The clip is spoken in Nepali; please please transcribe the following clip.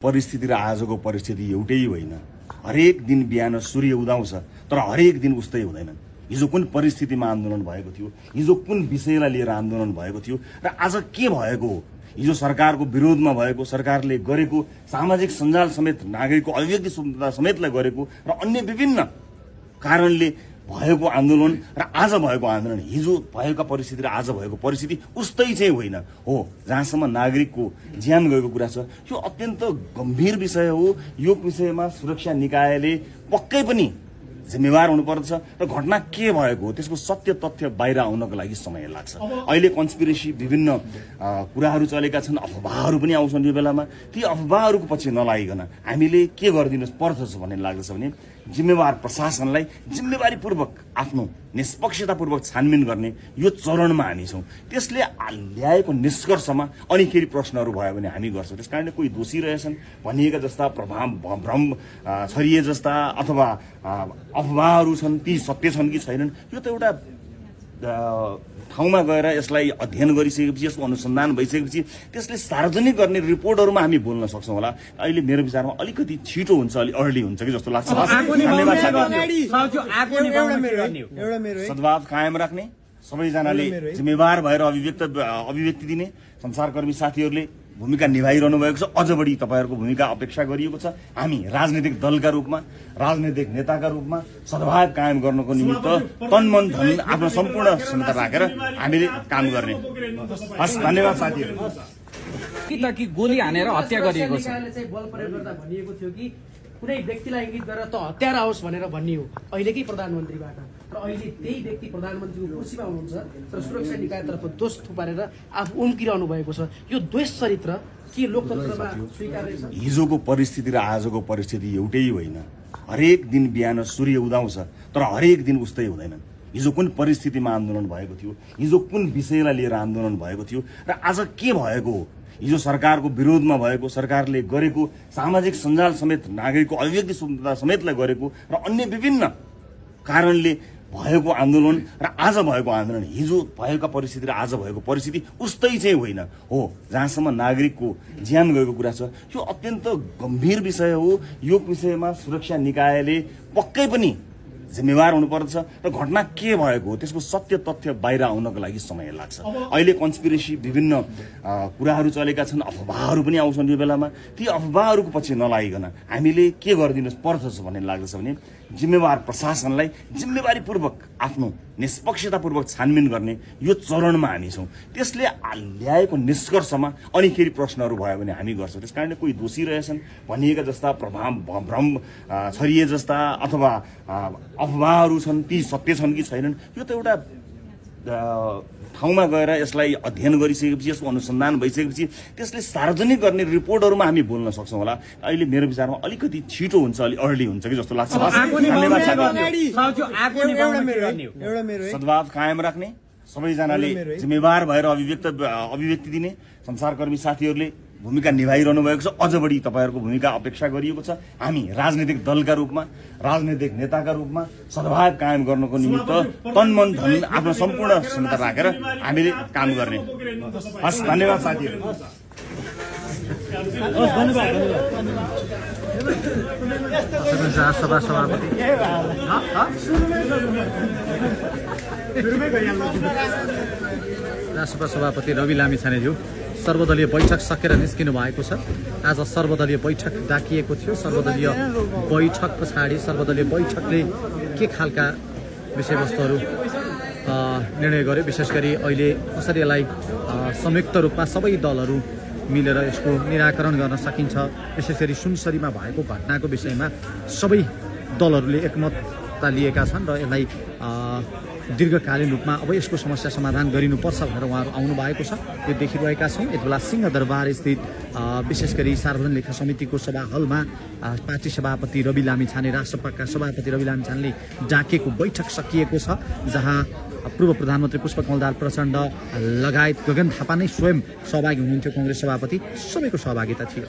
परिस्थिति र आजको परिस्थिति एउटै होइन। हरेक दिन बिहान सूर्य उदाउँछ तर हरेक दिन उस्तै हुँदैन। हिजो कुन परिस्थितिमा आन्दोलन भएको थियो, हिजो कुन विषयलाई लिएर आन्दोलन भएको थियो र आज के भएको हो। हिजो सरकारको विरोधमा भएको, सरकारले गरेको सामाजिक सञ्जाल समेत नागरिकको अभिव्यक्ति स्वतन्त्रता समेतलाई गरेको र अन्य विभिन्न कारणले भएको आन्दोलन र आज भएको आन्दोलन, हिजो भएका परिस्थिति र आज भएको परिस्थिति उस्तै चाहिँ होइन हो। जहाँसम्म नागरिकको ज्यान गएको कुरा छ, यो अत्यन्त गम्भीर विषय हो। यो विषयमा सुरक्षा निकायले पक्कै पनि जिम्मेवार हुनुपर्छ र घटना के भएको हो त्यसको सत्य तथ्य बाहिर आउनको लागि समय लाग्छ। अहिले कन्स्पिरेसी विभिन्न कुराहरू चलेका छन्, अफवाहहरू पनि आउँछन्। यो बेलामा ती अफवाहहरूको पछि नलागिकन हामीले के गरिदिनु पर्दछ भन्ने लाग्दछ भने जिम्मेवार प्रशासनलाई जिम्मेवारीपूर्वक आफ्नो निष्पक्षतापूर्वक छानबिन गर्ने यो चरणमा हामी छौँ। त्यसले ल्याएको निष्कर्षमा अनि फेरि प्रश्नहरू भयो भने हामी गर्छौँ। त्यसकारणले कोही दोषी रहेछन् भनिएका जस्ता भ्रम छरिए जस्ता अथवा अफवाहहरू छन्, ती सत्य छन् कि छैनन्, यो त एउटा ठाउँमा गएर यसलाई अध्ययन गरिसकेपछि, यसको अनुसन्धान भइसकेपछि त्यसले सार्वजनिक गर्ने रिपोर्टहरूमा हामी बोल्न सक्छौँ होला। अहिले मेरो विचारमा अलिकति छिटो हुन्छ, अलि अर्ली हुन्छ कि जस्तो लाग्छ। सद्भाव कायम राख्ने, सबैजनाले जिम्मेवार भएर अभिव्यक्ति दिने, संसारकर्मी साथीहरूले भूमिका निभाइरहनु भएको छ। अझ बढी तपाईँहरूको भूमिका अपेक्षा गरिएको छ। हामी राजनैतिक दलका रूपमा, राजनैतिक नेताका रूपमा सद्भाव कायम गर्नको निमित्त तन मन धन आफ्नो सम्पूर्ण क्षमता राखेर हामीले काम गर्ने। हस्, धन्यवाद साथीहरू। कि गोली हानेर हत्या गरिएको छ। बल प्रयोग गर्दा भनिएको थियो कि कुनै व्यक्तिलाई इङ्गित गरेर त हत्यारा आओस् भनेर भनियो अहिलेकै प्रधानमन्त्रीबाट, र अहिले त्यही व्यक्ति प्रधानमन्त्रीको कुर्सीमा हुनुहुन्छ तर सुरक्षा निकायतर्फ दोष थुपारेर आफू उम्किरहनु भएको छ। यो द्वेष चरित्र के लोकतन्त्रमा स्वीकार्य छ? हिजोको परिस्थिति र आजको परिस्थिति एउटै होइन। हरेक दिन बिहान सूर्य उदाउँछ तर हरेक दिन उस्तै हुँदैन। हिजो कुन परिस्थितिमा आन्दोलन भएको थियो, हिजो कुन विषयलाई लिएर आन्दोलन भएको थियो र आज के भएको हो। हिजो सरकारको विरोधमा भएको, सरकारले गरेको सामाजिक सञ्जाल समेत नागरिकको अभिव्यक्ति स्वतन्त्रता समेतलाई गरेको र अन्य विभिन्न कारणले भएको आन्दोलन र आज भएको आन्दोलन, हिजो भएका परिस्थिति र आज भएको परिस्थिति उस्तै चाहिँ होइन हो। जहाँसम्म नागरिकको ज्यान गएको कुरा छ, यो अत्यन्त गम्भीर विषय हो। यो विषयमा सुरक्षा निकायले पक्कै पनि जिम्मेवार हुनुपर्छ र घटना के भएको हो त्यसको सत्य तथ्य बाहिर आउनको लागि समय लाग्छ। अहिले कन्स्पिरेसी विभिन्न कुराहरू चलेका छन्, अफवाहहरू पनि आउँछन्। यो बेलामा ती अफवाहहरूको पछि नलागिकन हामीले के गरिदिनु पर्दछ भन्ने लाग्दछ भने जिम्मेवार प्रशासनलाई जिम्मेवारीपूर्वक आफ्नो निष्पक्षतापूर्वक छानबिन गर्ने यो चरणमा हामी छौँ। त्यसले ल्याएको निष्कर्षमा अनि फेरि प्रश्नहरू भयो भने हामी गर्छौँ। त्यसकारणले कोही दोषी रहेछन् भनिएका जस्ता भ्रम छरिए जस्ता अथवा अफवाहहरू छन्, ती सत्य छन् कि छैनन्, यो त एउटा ठाउँमा गएर यसलाई अध्ययन गरिसकेपछि, यसको अनुसन्धान भइसकेपछि त्यसले सार्वजनिक गर्ने रिपोर्टहरूमा हामी बोल्न सक्छौँ होला। अहिले मेरो विचारमा अलिकति छिटो हुन्छ, अलि अर्ली हुन्छ कि जस्तो लाग्छ। सद्भाव कायम राख्ने, सबैजनाले जिम्मेवार भएर अभिव्यक्ति दिने, संसारकर्मी साथीहरूले भूमिका निभाइरहनु भएको छ। अझ बढी तपाईँहरूको भूमिका अपेक्षा गरिएको छ। हामी राजनैतिक दलका रूपमा, राजनैतिक नेताका रूपमा सद्भाव कायम गर्नको निमित्त तन मन धन आफ्नो सम्पूर्ण क्षमता राखेर हामीले काम गर्ने। हस्, धन्यवाद साथीहरू। राष्ट्रसभा सभापति रवि लामिछानेज्यू सर्वदलीय बैठक सकेर निस्किनु भएको छ। आज सर्वदलीय बैठक डाकिएको थियो। सर्वदलीय बैठक पछाडि सर्वदलीय बैठकले के खालका विषयवस्तुहरू निर्णय गर्यो, विशेष गरी अहिले कसरी यसलाई संयुक्त रूपमा सबै दलहरू मिलेर यसको निराकरण गर्न सकिन्छ, विशेष गरी सुनसरीमा भएको घटनाको विषयमा सबै दलहरूले एकमतता लिएका छन् र यसलाई दीर्घकालीन रूपमा अब यसको समस्या समाधान गरिनुपर्छ भनेर उहाँहरू आउनु भएको छ। यो देखिरहेका छौँ। यति बेला सिंहदरबार स्थित विशेष गरी सार्वजनिक लेखा समितिको सभा हलमा पार्टी सभापति रवि लामिछाने, राष्ट्रपाका सभापति रवि लामिछानेले डाकेको बैठक सकिएको छ, जहाँ पूर्व प्रधानमन्त्री पुष्पकमल दाहाल प्रचण्ड लगायत गगन थापा नै स्वयं सहभागी हुनुहुन्थ्यो। कांग्रेस सभापति सबैको सहभागिता थियो।